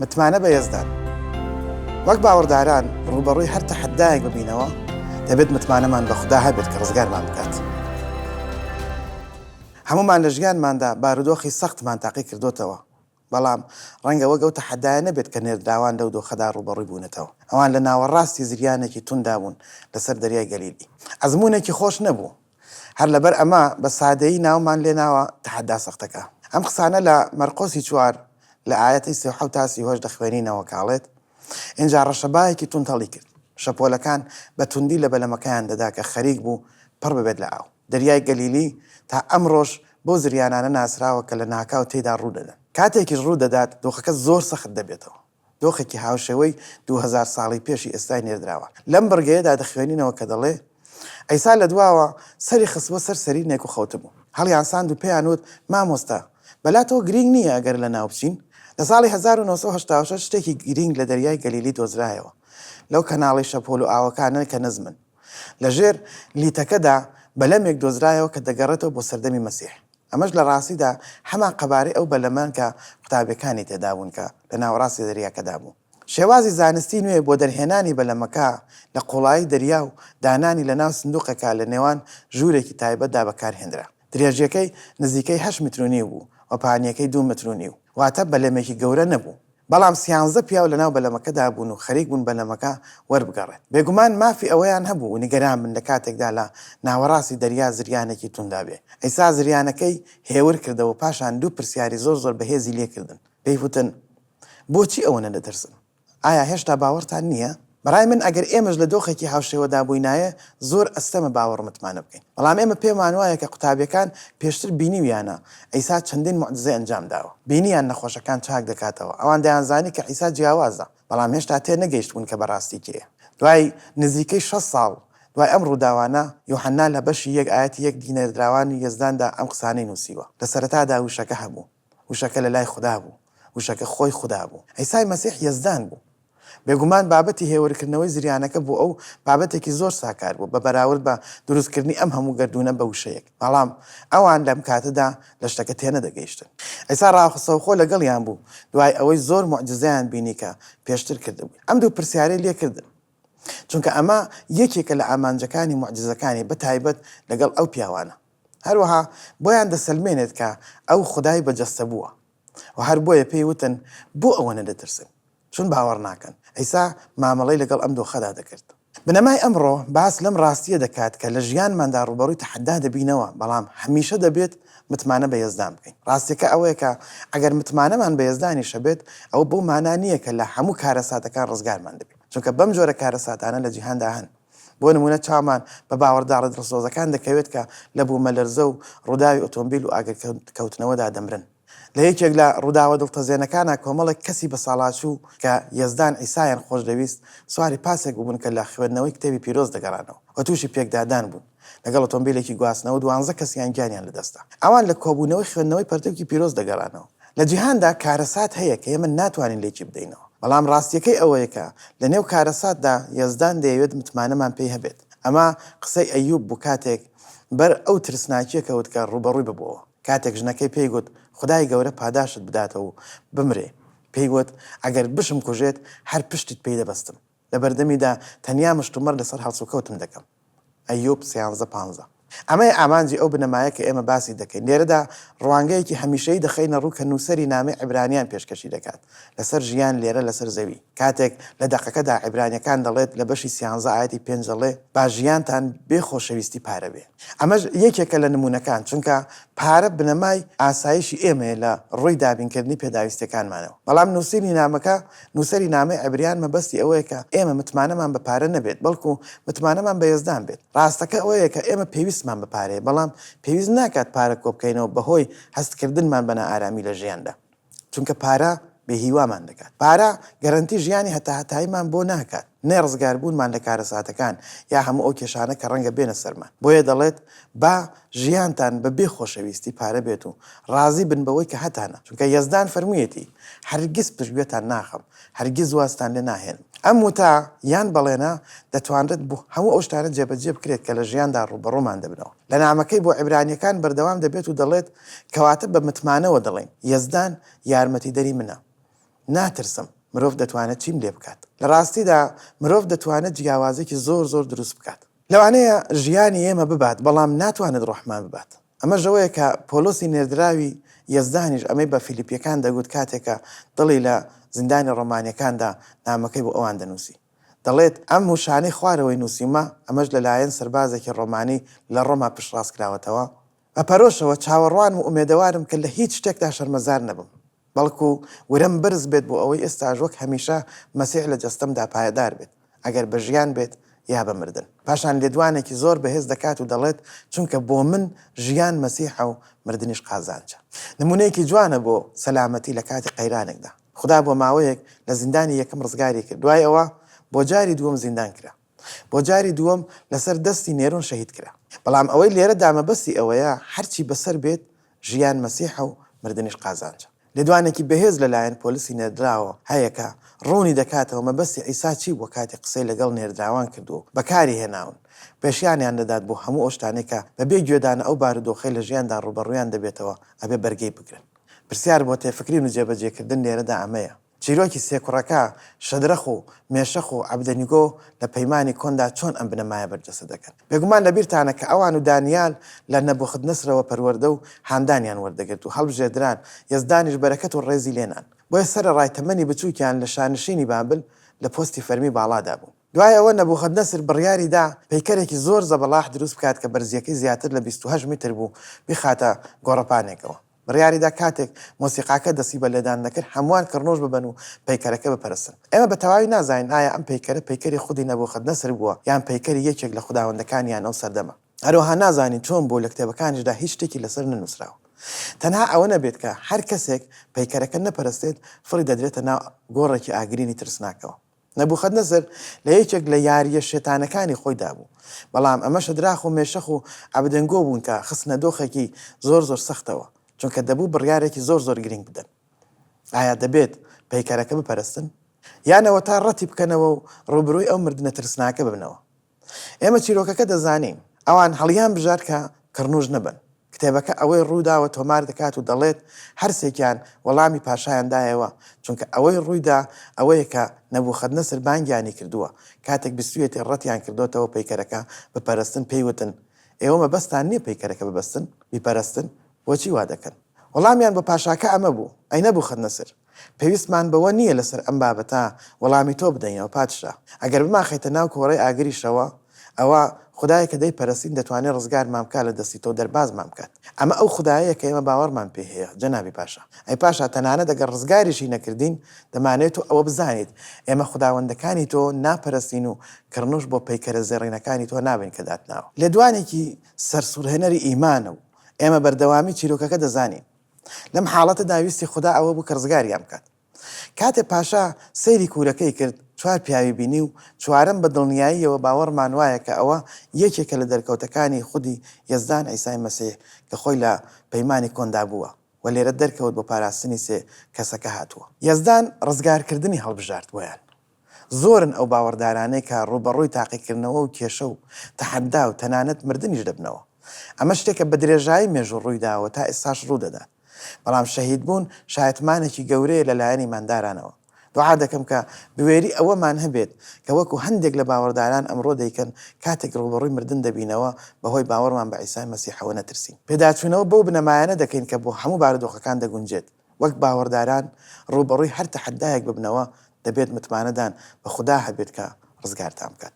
متمانە بە یەزدان. وەک باوەڕداران ڕووبەڕووی هەر تەحەدایەک ببینەوە، دەبێت متمانەمان بە خودا هەبێت کە ڕزگارمان بکات. هەموومان لە ژیانماندا بارودۆخی سەختمان تاقی کردۆتەوە، بەڵام ڕەنگە وەک ئەو تەحەدایە نەبێت کە نێردراوان لەو دۆخەدا ڕووبەڕووی بوونەتەوە. ئەوان لە ناوەڕاستی زریانێکی تونددا بوون لەسەر دەریای گەلیلی. ئەزموونێکی خۆش نەبوو. هەر لەبەر ئەمە بە سادەیی ناومان لێ ناوە تەحەدا سەختەکە. ئەم قسانە لە مەرقۆسی چوار لە ئایەتی 37 تا 38 دەخوێنینەوە کە ئەڵێت، ئینجا ڕەشەبایەکی توند هەڵیکرد، شەپۆلەکان بە توندی لە بەلەمەکەیان دەدا کە خەریک بوو پڕ ببێت لە ئاو. دەریای گەلیلی تا ئەمڕۆش بەو زریانانە ناسراوە کە لە ناکاو تێیدا ڕوو دەدەن. کاتێکیش ڕوو دەدات دۆخەکە زۆر سەخت دەبێتەوە. دۆخێکی هاوشێوەی 2000 ساڵی پێشی ئێستای نێردراوان. لەم بڕگەیەدا دەخوێنینەوە کە دەڵێ، عیسا لە دواوە سەری خستبووە سەر سەرینێک و خەوتبوو. هەڵیانساند و پێیان وت، مامۆستا، بەلاتەوە گرینگ نییە ئەگەر لەناو بچین؟ لە ساڵی 1986 شتێکی گرینگ لە دەریای گەلیلی دۆزرایەوە، لەو کەناڵی شەپۆل و ئاوەکانە کە نزمن. لە ژێر لیتەکەدا بەلەمێک دۆزرایەوە کە دەگەڕێتەوە بۆ سەردەمی مەسیح. ئەمەش لە ڕاستیدا هەمان قەبارەی ئەو بەلەمەن کە قوتابیەکانی تێدا بوون کە لە ناوەڕاستی دەریاکەدا بوو. شێوازی زانستی نوێ بۆ دەرهێنانی بەلەمەکە لە قوڵایی دەریا و دانانی لە ناو سندوقێکا لە نێوان ژوورێکی تایبەتدا بەکارهێنرا. درێژیەکەی نزیکەی هەشت متر و نیو بوو و پانیەکەی دوو متر و نیو، واتە بەلەمێکی گەورە نەبوو. بەڵام سیانزە پیاو لەناو بەلەمەکەدا بوون و خەریک بوون بەلەمەکە وەربگەڕێت. بێگومان مافی ئەوەیان هەبوو نیگەران بن لە کاتێکدا لە ناوەڕاستی دەریا زریانێکی تونددا بێ. عیسا زریانەکەی هێور کردەوە و پاشان دوو پرسیاری زۆر زۆر بەهێزی لێ کردن. پێی وتن، بۆچی ئەوەنە دەترسن؟ ئایا هێشتا باوەڕتان نییە؟ بەڕای من ئەگەر ئێمەش لە دۆخێکی هاوشێوەدا بووینایە زۆر ئەستەمە باوەڕ و متمانە بکەین. بەڵام ئێمە پێمان وایە کە قوتابیەکان پێشتر بینیویانە عیسا چەندین موعجیزەی ئەنجام داوە. بینیان نەخۆشەکان چاک دەکاتەوە. ئەوان دەیانزانی کە عیسا جیاوازە، بەڵام هێشتا تێنەگەیشتبوون کە بەڕاستی کێیە. دوای نزیکەی 60 ساڵ دوای ئەم ڕووداوانە، یوحەنا لە بەشی یەک ئایەتی یەک ی نێردراوانی یەزداندا ئەم قسانەی نووسیوە، لە سەرەتادا وشەکە هەبوو. وشەکە لە لای خودا بوو. وشەکە خۆی خودا بوو. عیسای مەسیح یەزدان بوو. بێگومان بابەتی هێورکردنەوەی زریانەکە بۆ ئەو بابەتێکی زۆر ساکار بوو بە بەراورد بە دروستکردنی ئەم هەموو گەردوونە بە وشەیەک. بەڵام ئەوان لەم کاتەدا لە شتەکە تێنەدەگەیشتن. عیسا ڕاستەوخۆ لەگەڵیان بوو دوای ئەوەی زۆر موعجیزەیان بینی کە پێشتر کردبووی. ئەم دوو پرسیارەی لێکردن. چونکە ئەمە یەکێکە لە ئامانجەکانی موعجیزەکانی بە تایبەت لەگەڵ ئەو پیاوانە. هەروەها بۆیان دەسەلمێنێت کە ئەو خودای بە جەستە بووە و هەر بۆیە پێی وتن بۆ ئەوەنە دەترسن؟ چون باوەڕ ناکەن. عیسا مامەڵەی لەگەڵ ئەم دۆخەدا دەکرد. بنەمای ئەمڕۆ باس لەم ڕاستییە دەکات کە لە ژیانماندا ڕووبەڕووی تەحەدا دەبینەوە، بەڵام هەمیشە دەبێت متمانە بە یەزدان بکەین. ڕاستییەکە ئەوەیە کە ئەگەر متمانەمان بە یەزدانیش هەبێت، ئەوە بەو مانا نییە کە لە هەموو کارەساتەکان ڕزگارمان دەبێت، چونکە بەم جۆرە کارەساتانە لە جیهاندا هەن. بۆ نموونە چاومان بە باوەڕداڕە دڵسۆزەکان دەکەوێت کە لە بوومەلەرزە و ڕووداوی ئۆتۆمبیل و ئاگرکەوتنەوەدا دەمرن. لە یەکێک لە ڕووداوە دڵتەزێنەکانا کۆمەڵێک کەسی بەساڵاچوو کە یەزدان عیسایان خۆشدەویست سواری پاسێک ببوون کە لە خوێندنەوەی کتێبی پیرۆز دەگەڕانەوە و تووشی پێکدادان بوون لەگەڵ ئۆتۆمبیلێکی گواستنەوە دوانزە کەسیان گیانیان لەدەستدا. ئەوان لە کۆبوونەوەی خوێندنەوەی پەرتوکی پیرۆز دەگەڕانەوە. لە جیهاندا کارەسات هەیە کە ئێمە ناتوانین لێکی بدەینەوە. بەڵام ڕاستییەکەی ئەوەیە کە لەنێو کارەساتدا یەزدان دەیەوێت متمانەمان پێی هەبێت. ئەمە قسەی ئەیوب بوو کاتێک بەر ئەو ترسناکییە کەوت کە ڕووبەڕووی ببۆوە. کاتێک ژنەکەی پێی گوت، خودای گەورە پاداشتت بداتەوە و بمرێ. پێی وت، ئەگەر بشمکوژێت، هەر پشتت پێی دەبەستم. لە بەردەمیدا تەنیا مشتومڕ لەسەر هەڵسوکەوتم دەکەم. ئەیوب سیانزە پانزە. ئەمەیە ئامانجی ئەو بنەمایە کە ئێمە باسی دەکەین. لێرەدا ڕوانگەیەکی هەمیشەیی دەخەینە ڕوو کە نووسەری نامەی عیبرانیان پێشکەشی دەکات لەسەر ژیان لێرە لەسەر زەوی. کاتێک لە دەقەکەدا عیبرانیەکان دەڵێت لە بەشی سیانزە ئایەتی پێنج دەڵێ با ژیانتان بێ خۆشەویستی پارە بێ. ئەمەش یەکێکە لە نموونەکان، چونکە پارە بنەمای ئاسایشی ئێمەیە لە ڕووی دابینکردنی پێداویستیەکانمانەوە. بەڵام نووسینی نامەکە نووسەری نامەی عیبریان مەبەستی ئەوەیە کە ئێمە متمانەمان بە پارە نەبێت، بەڵکو متمانەمان بە یەزدان بێت. ڕاستەکە ئەوەیە کە ئێمە پێویستمان بە پارەیە، بەڵام پێویست ناکات پارە کۆبکەینەوە بەهۆی هەستکردنمان بە نائارامی لە ژیاندا. چونکە پارە بێ هیوامان دەکات. پارە گەرەنتی ژیانی هەتاهەتاییمان بۆ ناکات، نە ڕزگاربوونمان لە کارەساتەکان یا هەموو ئەو کێشانە کە ڕەنگە بێنە سەرمان. بۆیە دەڵێت، با ژیانتان بە بێ خۆشەویستی پارە بێت و ڕازی بن بەوەی کە هەتانە، چونکە یەزدان فەرموویەتی، هەرگیز پشتگوێتان ناخەم، هەرگیز وازتان لێ ناهێنم. ئەم وتە یان بەڵێنە دەتوانرێت بۆ هەموو ئەو شتانە جێبەجێ بکرێت کە لە ژیاندا ڕووبەڕوومان دەبنەوە. لە نامەکەی بۆ عیبرانییەکان بەردەوام دەبێت و دەڵێت، کەواتە بە متمانەوە دەڵێین، یەزدان یارمەتیدەری منە. ناترسم، مرۆڤ دەتوانێت چیم لێ بکات؟ لە ڕاستیدا مرۆڤ دەتوانێت جیاوازیی زۆر زۆر دروست بکات. لەوانەیە ژیانی ئێمە ببات، بەڵام ناتوانێت ڕۆحمان ببات. ئەمەش ئەوەیە کە پۆلۆسی نێردراوی یەزدانیش ئەمەی بە فیلیپییەکان دەگوت کاتێک کە دڵی لە زیندانی ڕۆمانییەکاندا نامەکەی بۆ ئەوان دەنووسی. دەڵێت، ئەم وشانەی خوارەوەی نووسیومە، ئەمەش لەلایەن سەربازێکی ڕۆمانی لە ڕۆما پشتڕاستکراوەتەوە، بە پەرۆشەوە چاوەڕوانم و ئومێدەوارم کە لە هیچ شتێکدا شەرمەزار نەبم، بەڵکو ورەم بەرز بێت بۆ ئەوەی ئێستاش وەک هەمیشە مەسیح لە جەستەمدا پایەدار بێت، ئەگەر بە ژیان بێت یا بە مردن. پاشان لێدوانێکی زۆر بەهێز دەکات و دەڵێت، چونکە بۆ من ژیان مەسیحە و مردنیش قازانجە. نموونەیەکی جوانە بۆ سەلامەتی لە کاتی قەیرانێکدا. خودا بۆ ماوەیەک لە زیندانی یەکەم ڕزگاری کرد، دوای ئەوە بۆ جاری دووەم زیندان کرا. بۆ جاری دووەم لەسەر دەستی نێرۆن شەهید کرا. بەڵام ئەوەی لێرەدا مەبەستی ئەوەیە هەرچی بەسەر بێت ژیان مەسیحە و مردنیش قازانجە. لێدوانێکی بەهێز لەلایەن پۆلسی نێردراوە هەیە کە ڕوونی دەکاتەوە مەبەستی عیسا چی بووە کاتێک قسەی لەگەڵ نێردراوان کردووە و بەکاری هێناون پێشیانیان دەدات بۆ هەموو ئەو شتانەی کە بەبێ گوێدانە ئەو بارودۆخەی لە ژیاندا ڕووبەڕوویان دەبێتەوە ئەبێ بەرگەی بگرن. پرسیار بۆ تێفکرین و جێبەجێکردن لێرەدا ئەمەیە، چیرۆکی سێ کوڕەکە، شەدرەخ و مێشەخ و عەبدەنیگۆ لە پەیمانی کۆندا چۆن ئەم بنەمایە بەرجەستە دەکەن؟ بێگومان لەبیرتانە کە ئەوان و دانیال لە نەبوخودنەسرەوە پەروەردە و هاندانیان وەردەگرت و هەڵبژێردران، یەزدانیش بەرەکەت و ڕێزی لێنان. بۆیە سەرەڕای تەمەنی بچووکیان لە شانشینی بابل لە پۆستی فەرمی باڵادا بوون. دوای ئەوە نەبوخودنەسر بڕیاری دا پەیکەرێکی زۆر زەبەلاح دروست بکات کە بەرزییەکەی زیاتر لە 28 میتر بوو بیخاتە گۆڕەپانێکەوە. بڕیاریدا کاتێک مۆسیقاکە دەستی بە لێدان دەکرد هەمووان کڕنۆش ببەن و پەیکەرەکە بپەرستن. ئێمە بە تەواوی نازانین ئایا ئەم پەیکەرە پەیکەری خودی نەبوخودنەسر بووە یان پەیکەری یەکێک لە خوداوەندەکانیان ئەو سەردەمە. هەروەها نازانین چۆن بووە و لە کتێبەکانیشدا هیچ شتێکی لەسەر نەنووسراوە. تەنها ئەوە نەبێت کە هەر کەسێک پەیکەرەکە نەپەرستێت فڕی دەدرێتە ناو گۆڕێکی ئاگرینی ترسناکەوە. نەبوخەدنەسر لە یەکێک لە یارییە شێتانەکانی خۆیدا بوو، بەڵام ئەمە شەدراخ و مێشەخ و عەبدەنگۆ بوون کە خستنە دۆخێکی زۆر زۆر سەختەوە، چونکە دەبوو بڕیارێکی زۆر زۆر گرینگ بدەن. ئایا دەبێت پەیکەرەکە بپەرستن؟ یان ئەوەتا ڕەتی بکەنەوە و ڕووبرووی ئەو مردنە ترسناکە ببنەوە؟ ئێمە چیرۆکەکە دەزانین. ئەوان هەڵیان بژارد کە کڕنووش نەبەن. کتێبەکە ئەوەی ڕووداوە تۆمار دەکات و دەڵێت، هەرسێکیان وەڵامی پاشایان دایەوە، چونکە ئەوەی ڕوویدا ئەوەیە کە نەبوخەدنەسر بانگیانی کردووە، کاتێک بیستوویەتی ڕەتیان کردۆتەوە پەیکەرەکە بپەرستن، پێی وتن، ئێوە مەبەستتان نییە پەیکەرەکە ببەستن، بیپەرستن؟ بۆچی وا دەکەن؟ وەڵامیان بۆ پاشاکە ئەمە بوو، ئەی نەبوخەدنەسر، پێویستمان بەوە نییە لەسەر ئەم بابەتە وەڵامی تۆ بدەینەوە پادشا. ئەگەر بمانخەیتە ناو کۆڕەی ئاگریشەوە، ئەوا خودایەک کە دەیپەرستین دەتوانێت ڕزگارمان بکات لە دەستی تۆ و دەربازمان بکات. ئەمە ئەو خودایەیە کە ئێمە باوەڕمان پێی هەیە، جەنابی پاشا. ئەی پاشا، تەنانەت ئەگەر ڕزگاریشی نەکردین، دەمانەوێت تۆ ئەوە بزانیت، ئێمە خوداوەندەکانی تۆ ناپەرستین و کڕنووش بۆ پەیکەرە زێڕینەکانی تۆ نابەین کە داتناوە. لێدوانێکی سەرسوڕهێنەری ئیمانە و ئێمە بەردەوامی چیرۆکەکە دەزانین. لەم حاڵەتەدا ویستی خودا ئەوە بوو کە ڕزگاریان بکات. کاتێ پاشا سەیری کوورەکەی کرد، چوار پیاوی بینی و چوارەم بە دڵنیاییەوە باوەڕمان وایە کە ئەوە یەکێکە لە دەرکەوتەکانی خودی یەزدان عیسای مەسیح کە خۆی لە پەیمانی کۆندا بووە و لێرە دەرکەوت بۆ پاراستنی سێ کەسەکە هاتووە. یەزدان ڕزگارکردنی هەڵبژارد بۆیان. زۆرن ئەو باوەڕدارانەی کە ڕووبەڕووی تاقیکردنەوە و کێشە و تەحەدا و تەنانەت مردنیش دەبنەوە. ئەمە شتێکە بە درێژایی مێژوو ڕوویداوە و تا ئێستاش ڕوودەدات. بەڵام شەهیدبوون شایەتمانێکی گەورەیە لەلایەن ئیماندارانەوە. دوعا دەکەم کە بوێری ئەوەمان هەبێت کە وەکو هەندێک لە باوەڕداران ئەمڕۆ دەیکەن کاتێک ڕووبەڕووی مردن دەبینەوە بەهۆی باوەڕمان بە عیسای مەسیحەوە نەترسین. پێداچوونەوە بەو بنەمایانە دەکەین کە بۆ هەموو بارودۆخەکان دەگونجێت. وەک باوەڕداران ڕووبەڕووی هەر تەحەدایەک ببنەوە، دەبێت متمانەدان بە خودا هەبێت کە ڕزگارتان بکات.